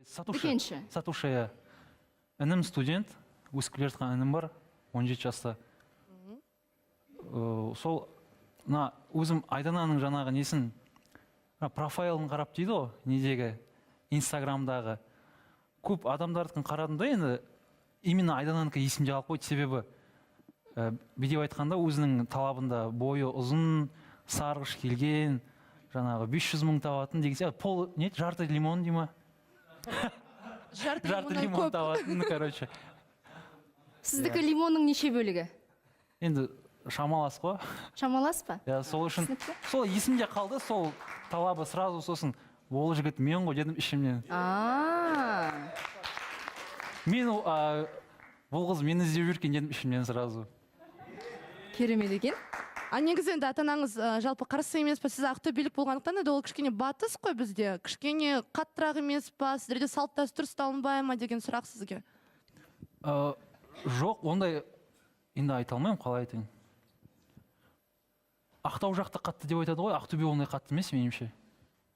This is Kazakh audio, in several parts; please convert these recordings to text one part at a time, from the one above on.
Сатушы. Дүкенші. Сатушы, иә. Інім студент, өсіп келе жатқан інім бар, 17 жаста. Сол мына өзім Айдананың жаңағы несін, мына профайлын қарап дейді ғой, недегі, Инстаграмдағы көп адамдардікін қарадым да, енді именно Айдананікі есімде қалып қойды, себебі бүйтіп айтқанда, өзінің талабында бойы ұзын, сарғыш келген, жаңағы 500 мың табатын деген сияқты, пол не еді, жарты лимон дей ма? Жарты жарты лимоннан лимон көп. табатын, короче. Сіздікі лимонның неше бөлігі? Енді шамалас қой. Шамалас па? Иә, сол үшін Түсінікті. сол есімде қалды, сол талабы сразу. Сосын ол жігіт мен ғой дедім ішімнен. Мен бұл қыз мені іздеп жүр екен дедім ішімнен сразу. Керемет екен. А негізі енді ата анаңыз жалпы қарсы емес па? Сіз ақтөбелік болғандықтан, енді ол кішкене батыс қой, бізде кішкене қаттырақ емес па? Сіздерде салт дәстүр ұсталынбай ма деген сұрақ сізге. Жоқ, ондай енді айта алмаймын, қалай айтайын, Ақтау жақта қатты деп айтады ғой, Ақтөбе ондай қатты емес меніңше.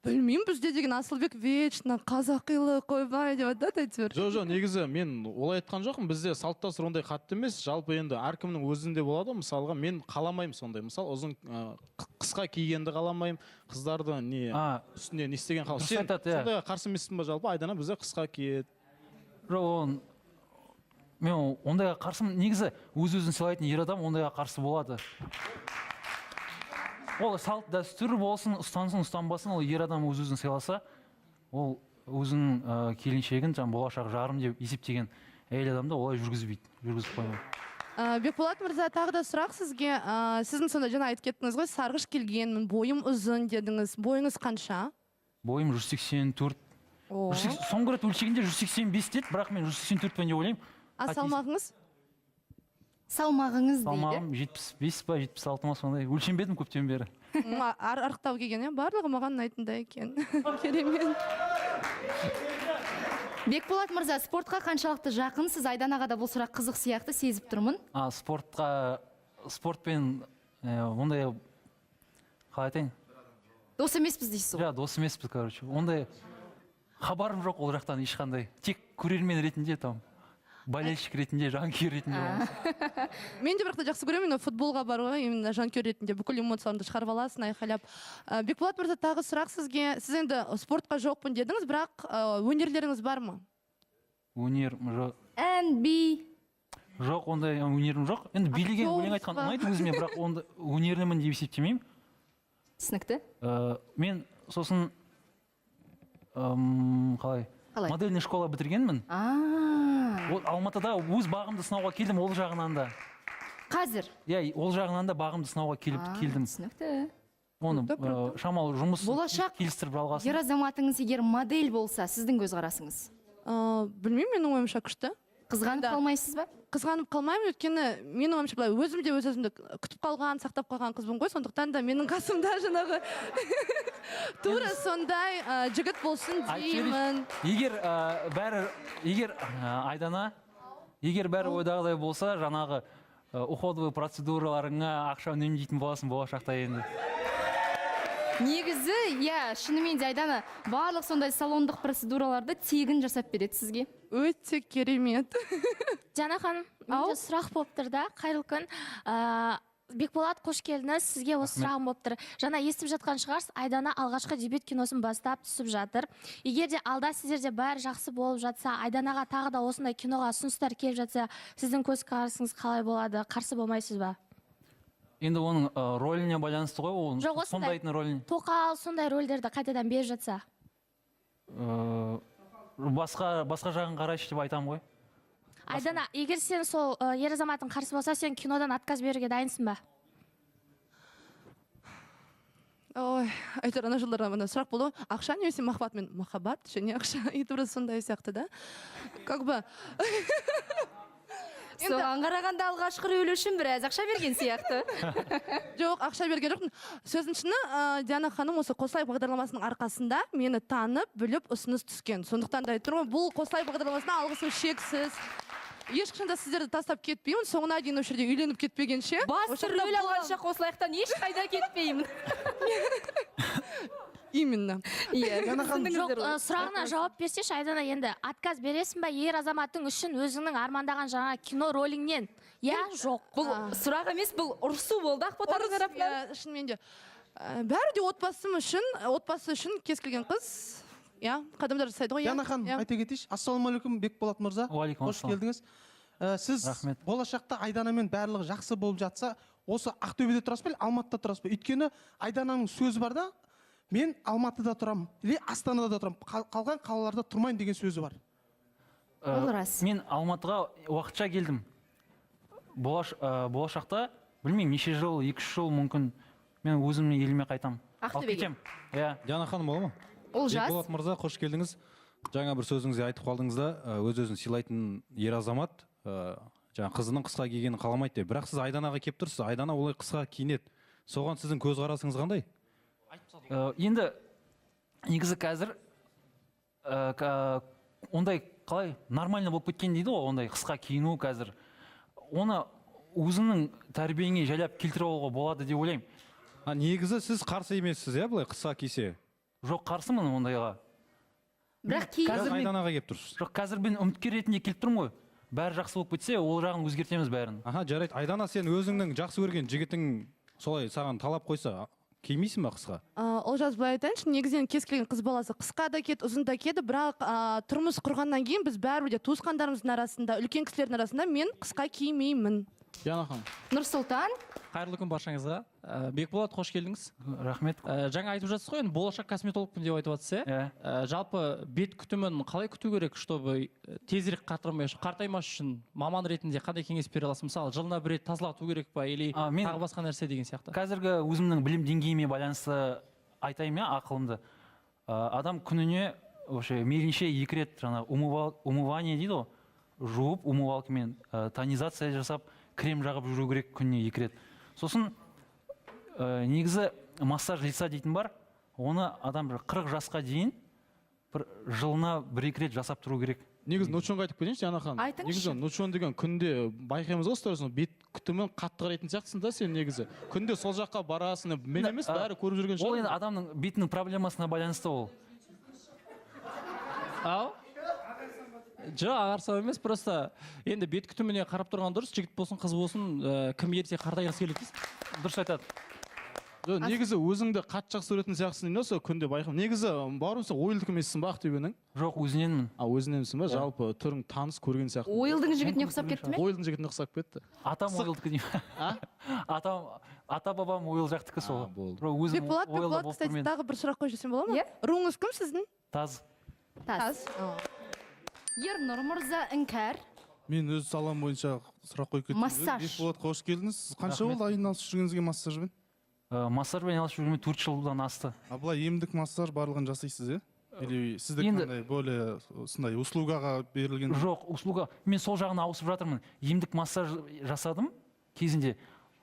Білмеймін, бізде деген Асылбек вечно қазақилық, ойбай деп айтады әйтеуір. Жоқ, негізі мен олай айтқан жоқпын. Бізде салт дәстүр ондай қатты емес. Жалпы енді әркімнің өзінде болады ғой. Мысалға, мен қаламаймын сондай, мысалы, ұзын қысқа кигенді қаламаймын, қыздарды не үстіне не істеген Дұрыс сен айтады, иә. сондайға қарсы емессің ба? Жалпы Айдана бізде қысқа киеді. Жоқ, мен ондайға қарсымын. Негізі өз өзін сыйлайтын ер адам ондайға қарсы болады. Ол салт дәстүр болсын, ұстансын, ұстанбасын, ол ер адам өз өзін сыйласа, ол өзінің келіншегін, жаңағы болашақ жарым деп есептеген әйел адамды олай жүргізбейді, жүргізіп қоймайды. Бекболат мырза, тағы да сұрақ сізге. Сіздің сонда жаңа айтып кеттіңіз ғой, сарғыш келгенмін, бойым ұзын дедіңіз. Бойыңыз қанша? Бойым 184. О. Соңғы рет өлшегенде 185 деді, бірақ мен 184 пін деп ойлаймын. А салмағыңыз? Салмағыңыз дейді. Салмағым 75 па, 76 ма, сондай, өлшенбедім көптен бері. Арықтау келген, иә, барлығы маған ұнайтындай екен, керемет. Бекболат мырза, спортқа қаншалықты жақынсыз? Айданаға да бұл сұрақ қызық сияқты, сезіп тұрмын. А, спортқа, спортпен ондай, қалай айтайын? Дос емеспіз дейсіз ғой. Иә, дос емеспіз, короче, ондай хабарым жоқ ол жақтан ешқандай, тек көрермен ретінде, там болельщик ретінде, жанкүйер ретінде болмаса. Мен де бірақ та жақсы көремін именно футболға бар ғой, именно жанкүйер ретінде бүкіл эмоцияларыңды шығарып аласың айқайлап. Бекболат мырза, тағы сұрақ сізге. Сіз енді спортқа жоқпын дедіңіз, бірақ өнерлеріңіз бар ма? Өнер Ән, би? Жоқ, ондай өнерім жоқ. Енді билеген, Актер өлең айтқан ба? ұнайды өзіме, бірақ онда өнерлімін деп есептемеймін. Түсінікті. Мен сосын қалай Қалай? Модельный школа бітіргенмін. Ол Алматыда өз бағымды сынауға келдім ол жағынан да. Қазір? Иә, ол жағынан да бағымды сынауға келіп келдім. Түсінікті. Оны Круто, круто. Шамалы жұмыс Болашақ келістіріп жалғасын. ер азаматыңыз егер модель болса, сіздің көзқарасыңыз? Білмеймін, менің ойымша, күшті. Қызғанып Да. қалмайсыз ба? Қызғанып қалмаймын, өйткені менің ойымша, былай өзім де өз өзімді күтіп қалған, сақтап қалған қызбын ғой. Сондықтан да менің қасымда жаңағы тура сондай жігіт болсын Айтып жіберейінші. деймін. Егер бәрі, егер Айдана, егер бәрі ойдағыдай болса, жаңағы уходовый процедураларыңа ақша үнемдейтін боласың болашақта енді. Негізі иә, шынымен де, Айдана барлық сондай салондық процедураларды тегін жасап береді сізге. Өте керемет. Диана ханым, Ау. менде сұрақ болып тұр да. Қайырлы күн. Бекболат, қош келдіңіз. Сізге осы Рахмет. сұрағым болып тұр. Жаңа естіп жатқан шығарсыз, Айдана алғашқы дебют киносын бастап түсіп жатыр. Егер де алда сіздерде бәрі жақсы болып жатса, Айданаға тағы да осындай киноға ұсыныстар келіп жатса, сіздің көзқарасыңыз қалай болады? Қарсы болмайсыз ба? Енді оның рөліне байланысты ғой ол. Жоқ, осындай сомдайтын рөліне. Тоқал, сондай рөлдерді қайтадан беріп жатса. Басқа жағын қарайшы деп айтамын ғой. Айдана, егер сен сол ер азаматың қарсы болса, сен кинодан отказ беруге дайынсың ба? Ой, әйтеуір ана жылдары мына сұрақ болды ғой, ақша немесе махаббат. Мен махаббат және ақша, и тура сондай сияқты да, как бы. Соған қарағанда, алғашқы рөл үшін біраз ақша берген сияқты. Жоқ, ақша берген жоқпын. Сөздің шыны, Диана ханым, осы «Қосылайық» бағдарламасының арқасында мені танып біліп, ұсыныс түскен. Сондықтан да айтып тұрмын ғой, бұл «Қосылайық» бағдарламасына алғысым шексіз. Ешқашан да сіздерді тастап кетпеймін, соңына дейін осы жерде үйленіп кетпегенше. Басты Осы жақта рөл боламын. алғанша «Қосылайықтан» ешқайда кетпеймін. Именно. Иә. Диана ханым. Жоқ, сұрағына жауап берсеші, Айдана. Енді отказ бересің ба ер азаматтың үшін өзіңнің армандаған жаңа кино роліңнен, иә, жоқ? Бұл сұрақ емес, бұл ұрысу болды Ақботаның Ұрыс, тарапынан. иә, шынымен де. Бәрі де отбасым үшін, отбасы үшін кез келген қыз, иә, қадамдар жасайды ғой, иә. Диана ханым, Иә. айта кетейінші. Ассалаумағалейкум, Бекболат мырза. Уағалейкум Қош ассалам. келдіңіз. Сіз Рахмет. болашақта Айданамен барлығы жақсы болып жатса, осы Ақтөбеде тұрасыз ба или Алматыда тұрасыз ба? Өйткені Айдананың сөзі бар да, мен Алматыда тұрамын или Астанада тұрамын, қалған қалаларда тұрмаймын деген сөзі бар. Ол рас. Мен Алматыға уақытша келдім. Болашақта білмеймін, неше жыл, 2-3 жыл мүмкін, мен өзімнің еліме қайтамын. Алып Ақтөбеге. кетемін, иә. Диана ханым, бола ма? Олжас. Бекболат мырза, қош келдіңіз. Жаңа бір сөзіңізде айтып қалдыңыз да, өз өзін сыйлайтын ер азамат жаңа қызының қысқа кигенін қаламайды деп. Бірақ сіз Айданаға келіп тұрсыз, Айдана олай қысқа киінеді. Соған сіздің көзқарасыңыз қандай? Енді негізі қазір ондай қалай нормально болып кеткен дейді ғой, ондай қысқа киіну қазір. Оны өзіңнің тәрбиеңе жайлап келтіріп алуға болады деп ойлаймын. А негізі сіз қарсы емессіз, иә, былай қысқа кисе? Жоқ, қарсымын ондайға. Бірақ кейін Қазір Бірақ Айданаға келіп тұрсыз. Жоқ, қазір мен үміткер ретінде келіп тұрмын ғой. Бәрі жақсы болып кетсе, ол жағын өзгертеміз бәрін. Аха, жарайды. Айдана, сен өзіңнің жақсы көрген жігітің солай саған талап қойса, кимейсің ба қысқа? Олжас, былай айтайыншы, негізінен кез келген қыз баласы қысқа да киеді, ұзын да киеді, бірақ тұрмыс құрғаннан кейін біз бәрібір де туысқандарымыздың арасында, үлкен кісілердің арасында мен қысқа кимеймін. Диана ханым. Нұрсұлтан. Қайырлы күн баршаңызға. Бекболат, қош келдіңіз. Рахмет. Жаңа айтып жатсыз ғой, енді болашақ косметологпын деп айтып жатсыз, иә? Иә. Жалпы бет күтімін қалай күту керек, чтобы тезірек қартаймас үшін маман ретінде қандай кеңес бере аласыз? Мысалы, жылына бір рет тазалату керек па или мен тағы басқа нәрсе деген сияқты? Қазіргі өзімнің білім деңгейіме байланысты айтайын, иә, ақылымды. Адам күніне вообще мейлінше екі рет жаңа умывание дейді ғой, жуып, умывалкамен, тонизация жасап, крем жағып жүру керек күніне екі рет. Сосын негізі массаж лица дейтін бар, оны адам бір 40 жасқа дейін бір жылына бір екі рет жасап тұру керек. Негізі Нұршонға айтып кетейінші, Диана ханым. Айтыңызшы. Негізі Нұршон деген күнде байқаймыз ғой сторисін, бет күтімін қатты қарайтын сияқтысың да сен негізі. Күнде сол жаққа барасың, мен емес, бәрі көріп жүрген Ол шығар. енді адамның бетінің проблемасына байланысты ол. Ау? Жоқ, ағарсау емес, просто енді бет күтіміне қарап тұрған дұрыс, жігіт болсын, қыз болсын, кім ерте қартайғысы келеді дейсіз? Дұрыс айтады. Жоқ, негізі өзіңді қатты жақсы көретін сияқтысың деймін да, сол күнде байқаймын. Негізі, бауырым, сен ойылдікі емессің ба Ақтөбенің? Жоқ, өзіненмін. А, өзіненсің ба? Жалпы түрің таныс көрген сияқты. Ойылдың жігітіне ұқсап кетті ме? Ойылдың жігітіне ұқсап кетті. Атам ойылдікі деймін. А? Атам, ата бабам ойыл жақтікі сол. А, болды. Бірақ өзім Бекболат, ойылда Бекболат, болып кстати, тұрмын. тағы бір сұрақ қойып жіберсем бола ма? Иә. Руыңыз кім сіздің? Таз. Таз. Ернұр мырза, Іңкәр. Мен өз салам бойынша сұрақ қойып кеттім. Массаж. Бекболат, қош келдіңіз. Сіз қанша Рахмет. болды айналысып жүргеніңізге массажбен? Массажбен айналысып жүргеніме 4 жылдан асты. А былай емдік массаж барлығын жасайсыз, иә? Или сіздікі Енді- қандай, более осындай услугаға берілген? Жоқ, услуга. Мен сол жағына ауысып жатырмын. Емдік массаж жасадым кезінде.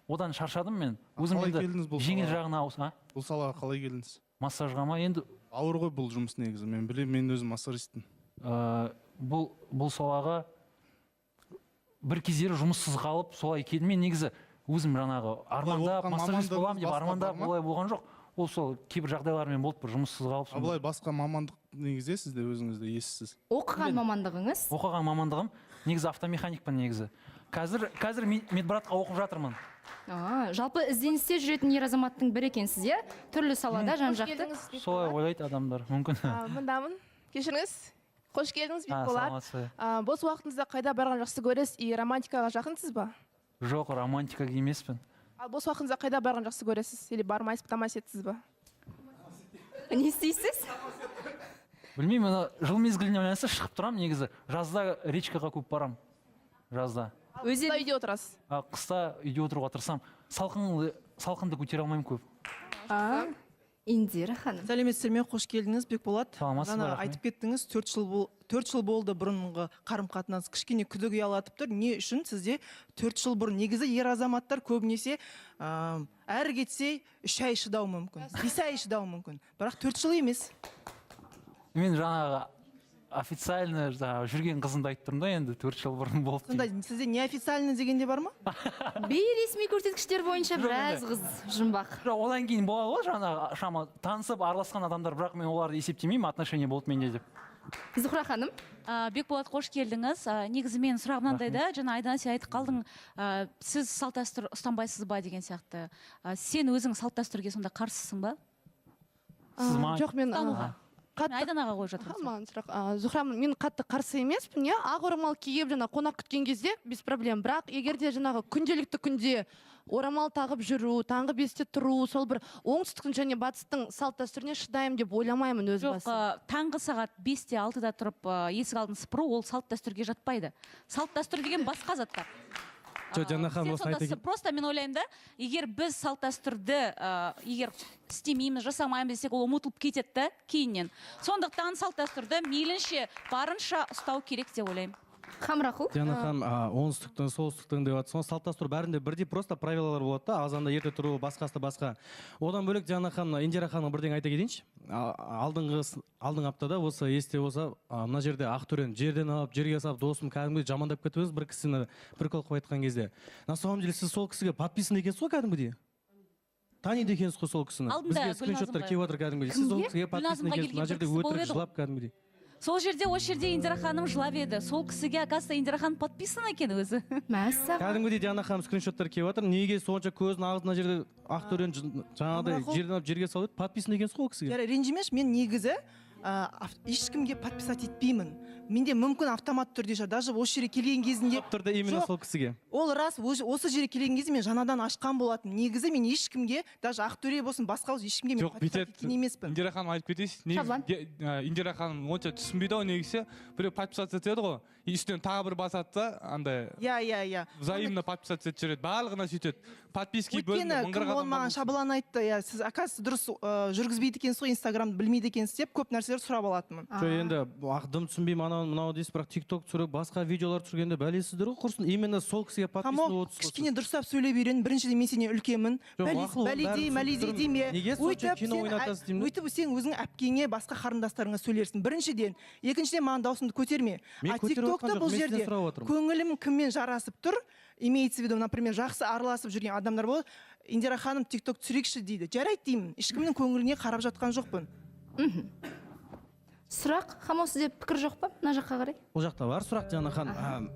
Одан шаршадым мен. Өзім Қалай енді келдіңіз бұл жеңіл салаға? жағына ауыс, а? Бұл салаға қалай келдіңіз? Массажға ма енді? Ауыр ғой бұл жұмыс негізі. Мен білемін, мен өзім массажистпін. Бұл салаға бір кездері жұмыссыз қалып солай келдім. Мен негізі өзім жаңағы армандап оқыған массажист боламын деп мамандығыңыз басқа армандап бар ма? олай болған жоқ. Ол сол кейбір жағдайлармен болды, бір жұмыссыз қалып. А былай басқа мамандық негізі сізде өзіңізде ессіз? Оқыған мамандығыңыз? Оқыған мамандығым негізі автомеханикпін негізі. Қазір медбратқа оқып жатырмын. А, жалпы ізденісте жүретін ер азаматтың бірі екенсіз, иә? Түрлі салада жан Қош жақты. келдіңіз, Бекболат. Солай ойлайды адамдар, мүмкін. Мындамын. Кешіріңіз. Қош келдіңіз, А, Бекболат. саламатсыз ба? Бос уақытыңызда қайда барған жақсы көресіз и романтикаға жақынсыз ба? Жоқ, романтикаға емеспін. Ал бос уақытыңызда қайда барған жақсы көресіз? Или бармайсыз, тамаша етсіз ба? Не істейсіз? Білмеймін, ана жыл мезгіліне байланысты шығып тұрамын негізі. Жазда речкаға көп барамын. Жазда. Ал қыста үйде отырасыз? А, қыста үйде отыруға тырысамын. Салқынды көтере алмаймын көп. А, Индира ханым. Сәлеметсіздер ме, қош келдіңіз, Бекболат. Саламатсыз ба, Жаңа рахмет. айтып кеттіңіз, 4 жыл болды бұрынғы қарым қатынас кішкене күдік ұялатып тұр. Не үшін сізде 4 жыл бұрын? Негізі ер азаматтар көбінесе әрі кетсе 3 ай шыдауы мүмкін, 5 ай шыдауы мүмкін, бірақ 4 жыл емес. Мен жаңағы Официально жаңағы жүрген қызымды айтып тұрмын да, енді 4 жыл бұрын болды Сонда деймін. сізде неофициально деген де бар ма? Бейресми көрсеткіштер бойынша Жоқ, біраз енді. қыз жұмбақ. Жоқ, одан кейін болады ғой жаңағы шама танысып, араласқан адамдар, бірақ мен оларды есептемеймін, отношение болды менде деп. Зухра ханым. Бекболат, қош келдіңіз. Негізі менің сұрағым мынандай да: жаңа, Айдана, сен айтып қалдың, сіз салт дәстүр ұстанбайсыз ба деген сияқты. Сен өзің салт дәстүрге сонда қарсысың ба? Сіз маған- Жоқ, мен Ұстануға. Қатты Мен Айданаға қойып жатырмын. Маған сұрақ. Зухра, мен қатты қарсы емеспін, иә. Ақ орамал киіп, жаңа қонақ күткен кезде без проблем, бірақ егер де жаңағы күнделікті күнде орамал тағып жүру, таңғы 5-те тұру, сол бір оңтүстіктің және батыстың салт дәстүріне шыдаймын деп ойламаймын өз Жоқ, басым. Таңғы сағат 5-те, 6-да тұрып, есік алдын сыпыру ол салт дәстүрге жатпайды. Салт дәстүр деген басқа заттар. Жоқ, Диана ханым, Сен осыны сонда айта просто мен ойлаймын да, егер біз салт дәстүрді егер істемейміз, жасамаймыз десек, ол ұмытылып кетеді да кейіннен. Сондықтан салт дәстүрді мейлінше, барынша ұстау керек деп ойлаймын. Хамрақұл. Диана ханым, оңтүстіктің, солтүстіктің деп жатсыз ғой, салт дәстүр бәрінде бірдей, просто правилалар болады да, азанда ерте тұру, басқасы да басқа. Одан бөлек, Диана ханым, Индира ханымға бірдеңе айта кетейінші. Алдыңғы аптада осы есте болса, мына жерде Ақтөрені жерден алып, жерге салып, досым кәдімгідей жамандап кетіп едіңіз бір кісіні прикол қылып айтқан кезде. На самом деле сіз сол кісіге подписан екенсіз ғой кәдімгідей. Таниды екенсіз ғой сол кісіні. Алдында Бізге скриншоттар Гүлназымға. келіп жатыр кәдімгідей. Сіз сол Кімге? кісіге подписан Гүлназымға екенсіз. Мына келген жерде бір кісі болып өтірік еді ғой. жылап кәдімгідей. Сол жерде, осы жерде Индира ханым жылап еді. Сол кісіге, оказывается, Индира ханым подписан екен өзі. Мәссаған. Кәдімгідей, Диана ханым, скриншоттар келіп жатыр. Неге сонша көзінің ағызын мына жерде Ақтөрені жаңағыдай Хамрақұл. жерден алып жерге салып еді, подписан екенсіз ғой ол кісіге. Жарай, ренжімеші, мен негізі ешкімге подписать етпеймін. Менде мүмкін автомат түрде шығар, даже осы жерге келген кезінде. Түрде именно Жоқ, сол кісіге. Ол рас, осы жерге келген кезде мен жаңадан ашқан болатын. Негізі мен ешкімге, даже Ақтөре болсын, басқа болсын, ешкімге мен Жоқ, подписать бүйтеді. еткен емеспін. Индира ханым, айтып кетейінші. Шаблан. Негізі Индира ханым онша түсінбейді ғой негізі. Біреу подписаться етеді ғой, и үстінен тағы бір басады да, андай Иә, иә, иә. взаимно подписаться етіп жібереді. Барлығына сөйтеді. Подписки Өйткені бөлімінде кім 1040 ол адам маған бар. шаблон айтты, иә, сіз, оказывается, дұрыс жүргізбейді екенсіз ғой инстаграмды, білмейді екенсіз деп көп нәрселер сұрап алатынмын. Жоқ, енді дым түсінбеймін, анау мынау дейсіз, бірақ тик ток түсіріп, басқа видеолар түсіргенде бәлесіздер ғой құрсын. Именно сол кісіге подписан Хамо, болып отырсыз ғой. кішкене дұрыстап сөйлеп үйрен. Біріншіден, мен сенен үлкенмін. Жоқ, мақұл, оның Бәледей, бәрін мәледей түсініп деме. тұрмын. Неге сонша Өйтіп кино сен ойнатасыз деймін да? Өйтіп сен өзің әпкеңе, басқа қарындастарыңа сөйлерсің. Біріншіден. Екіншіден, маған даусыңды көтерме. Мен А көтеріп тиктокта жатқан бұл жоқпын, мен сізден жерде сұрап отырмын. көңілім кіммен жарасып тұр, имеется в виду, например, жақсы араласып жүрген адамдар болады. Индира ханым, тикток түсірейікші дейді. Жарайды деймін. Ешкімнің көңіліне қарап жатқан жоқпын. Сұрақ, Хамо, сізде пікір жоқ па мына жаққа қарай? Бұл жақта бар сұрақ, Диана ханым.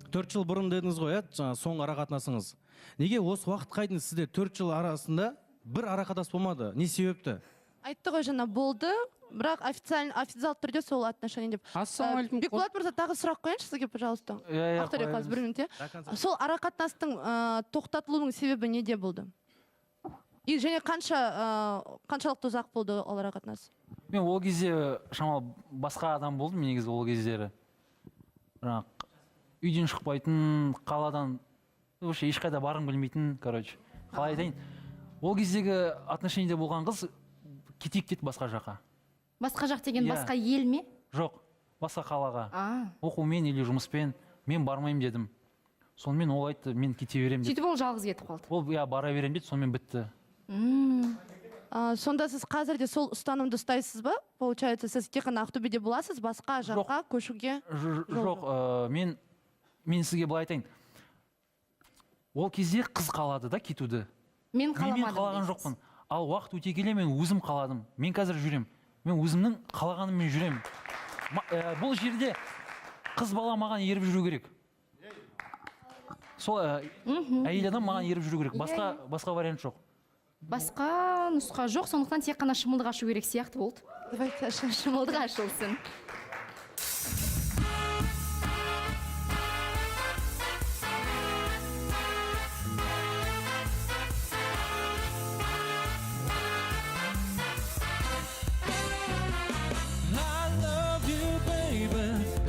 4 жыл бұрын дедіңіз ғой, иә, жаңа соңғы арақатынасыңыз. Неге осы уақытқа дейін сізде 4 жыл арасында бір арақатынас болмады? Не себепті? Айтты ғой жаңа, болды, бірақ официалды түрде сол отношение деп. Ассалаумағалейкум. Бекболат мырза, тағы сұрақ қояйыншы сізге, пожалуйста. Иә, Ақтөре қоя қазір бір беріңіз. минут, иә. Сол арақатынастың тоқтатылуының себебі неде болды? И және қаншалықты ұзақ болды ол арақатынас? Мен ол кезде шамалы басқа адам болдым негізі ол кездері. Бірақ үйден шықпайтын, қаладан вообще ешқайда барғым келмейтін, короче. Қалай айтайын? Ол кездегі отношениеде болған қыз кетейік деді басқа жаққа. Басқа жақ деген Иә. басқа ел ме? Жоқ, басқа қалаға. А. Оқумен или жұмыспен. Мен бармаймын дедім. Сонымен ол айтты, мен кете беремін деп. Сөйтіп ол жалғыз кетіп қалды. Ол иә бара беремін деді, сонымен бітті. Сонда сіз қазір де сол ұстанымды ұстайсыз ба? Получается, сіз тек қана Ақтөбеде боласыз, басқа жаққа көшуге жол Жоқ, мен сізге былай айтайын. Ол кезде қыз қалады да кетуді. Мен Мен қаламадым қалаған дейсіз. жоқпын. Ал уақыт өте келе мен өзім қаладым. Мен қазір жүрем. Мен өзімнің қалағаныммен жүрем. Бұл жерде қыз бала маған еріп жүру керек. Сол әйел адам маған еріп жүру керек. Иә, Басқа вариант жоқ. Басқа нұсқа жоқ, сондықтан тек қана шымылдық ашу керек сияқты болды. Давайте ашайық. Шымылдық ашылсын. I love you, baby.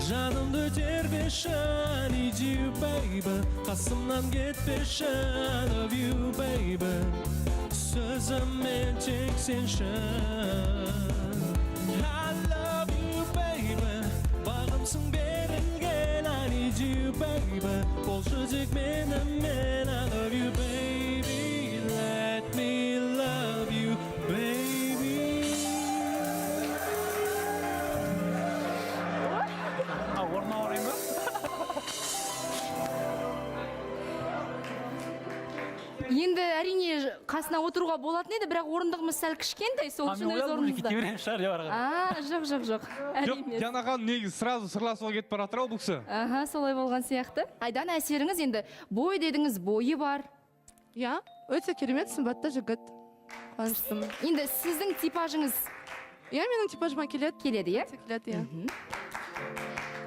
Жанымды тербеші, I need you, baby. Қасымнан кетпеші, I love you, baby. Сөзіме тек сенші. I love you, baby. Бағымсың берілген, I need you, baby. Болшы тек менімен, I love you, baby. Let me love you, baby. Енді әрине қасына отыруға болатын еді, бірақ орындығымыз сәл кішкентай, сол А, үшін мен өз ойладым, уже кете орныңызда. беремін шығар деп ары қарай. А, жоқ, жоқ, жоқ. Әлі Жоқ, емес. Диана ханым негізі сразу сырласуға кетіп бара жатыр ау бұл кісі. Аха, солай болған сияқты. Айдана, әсеріңіз енді бой дедіңіз, бойы бар. Иә, өте керемет, сымбатты жігіт. Қуаныштымын. Енді сіздің типажыңыз? Иә, менің типажыма келеді. Келеді, иә? Өте келеді, иә.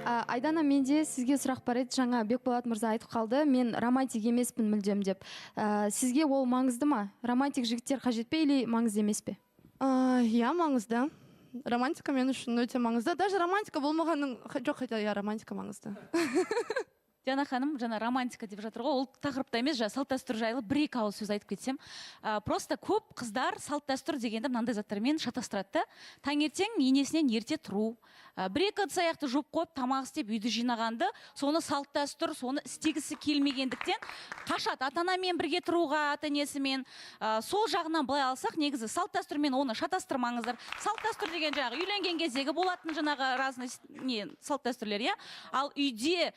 Айдана, менде сізге сұрақ бар еді. Жаңа Бекболат мырза айтып қалды, мен романтик емеспін мүлдем деп. Сізге ол маңызды ма? Романтик жігіттер қажет пе или маңызды емес пе? Иә, маңызды. Романтика мен үшін өте маңызды. Даже романтика болмағанның жоқ, хотя иә, романтика маңызды. Диана ханым жаңа романтика деп жатыр ғой, ол тақырыпта емес, жаңа салт дәстүр жайлы бір екі ауыз сөз айтып кетсем. Просто көп қыздар салт дәстүр дегенді мынандай заттармен шатастырады да. Таңертең енесінен ерте тұру, бір екі ыдыс аяқты жуып қойып, тамақ істеп үйді жинағанды, соны салт дәстүр, соны істегісі келмегендіктен қашады ата-анамен бірге тұруға, ата енесімен. Сол жағынан былай алсақ, негізі салт дәстүрмен оны шатастырмаңыздар. Салт дәстүр деген жаңағы үйленген кездегі болатын жаңағы разный не салт дәстүрлер, иә. Ал үйде,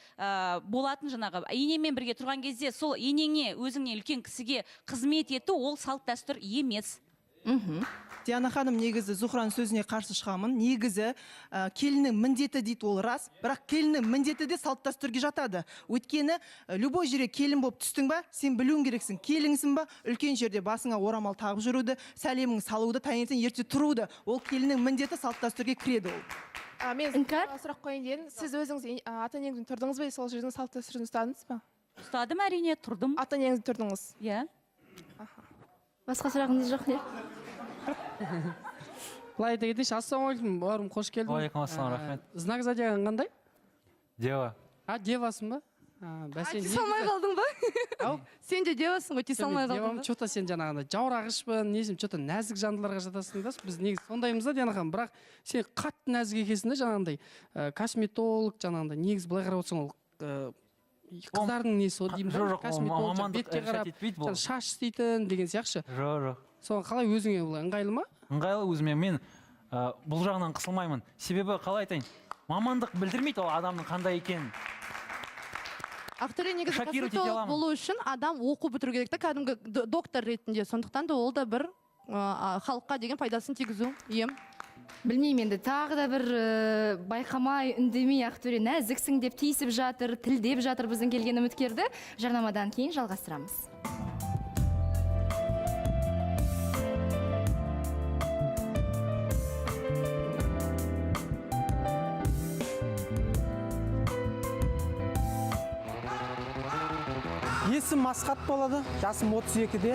болатын жаңағы енемен бірге тұрған кезде сол енеңе, өзіңнен үлкен кісіге қызмет ету, ол салт дәстүр емес. Диана ханым, негізі Зухраның сөзіне қарсы шығамын. Негізі, келіннің міндеті дейді, ол рас, бірақ келіннің міндеті де салт дәстүрге жатады. Өйткені, любой жерге келін болып түстің ба, сен білуің керексің. Келінсің ба, үлкен жерде басыңа орамал тағып жүруді, сәлемің салуды, таңертең ерте тұруды. Ол келіннің міндеті, салт дәстүрге кіреді ол. Мен Іңкәр? сұрақ қояйын дедім. Сіз өзіңіз ата енеңізбен тұрдыңыз ба, сол жердің салт дәстүрін ұстадыңыз ба? Ұстадым, әрине, тұрдым. Ата енеңізбен тұрдыңыз? Иә. Басқа сұрағыңыз жоқ, не? Былай айта кетейінші, ассалаумағалейкум, бауырым, қош келдің. Уағалейкум ассалам, рахмет. Знак зодиагың қандай? Дева. А, девасың ба? Бәсе, Тисе алмай қалдың ба? Ау? Сен де девасың ғой, тисе алмай қалдың Девам, ба? чё-то сен жаңағындай жаурағышпын, несім, чё-то нәзік жандыларға жатасың да. Біз негізі сондаймыз да, Диана ханым, бірақ сен қатты нәзік екенсің да, жаңағындай, косметолог, жаңағындай, негізі былай қарап отырсаң, ол, қыздардың несі ғой деймін да, Жоқ, жоқ, ол косметолог, мамандық бетке решать қарап, етпейді бұл. жаңа шаш істейтін деген сияқты. Жоқ, жоқ. Соған қалай өзіңе былай ыңғайлы ма? Ыңғайлы өзіме, мен, бұл жағынан қысылмаймын. Себебі қалай айтайын, мамандық білдірмейді ол адамның қандай екенін. Ақтөре, негізі Шокировать ете косметолог аламын. болу үшін адам оқу бітіру керек та, кәдімгі доктор ретінде. Сондықтан да ол да бір, халыққа деген пайдасын тигізу ем. Білмеймін енді, тағы да бір, байқамай, үндемей Ақтөре нәзіксің деп тиісіп жатыр, тілдеп жатыр біздің келген үміткерді. Жарнамадан кейін жалғастырамыз. Есімім Асхат болады, жасым 32-де.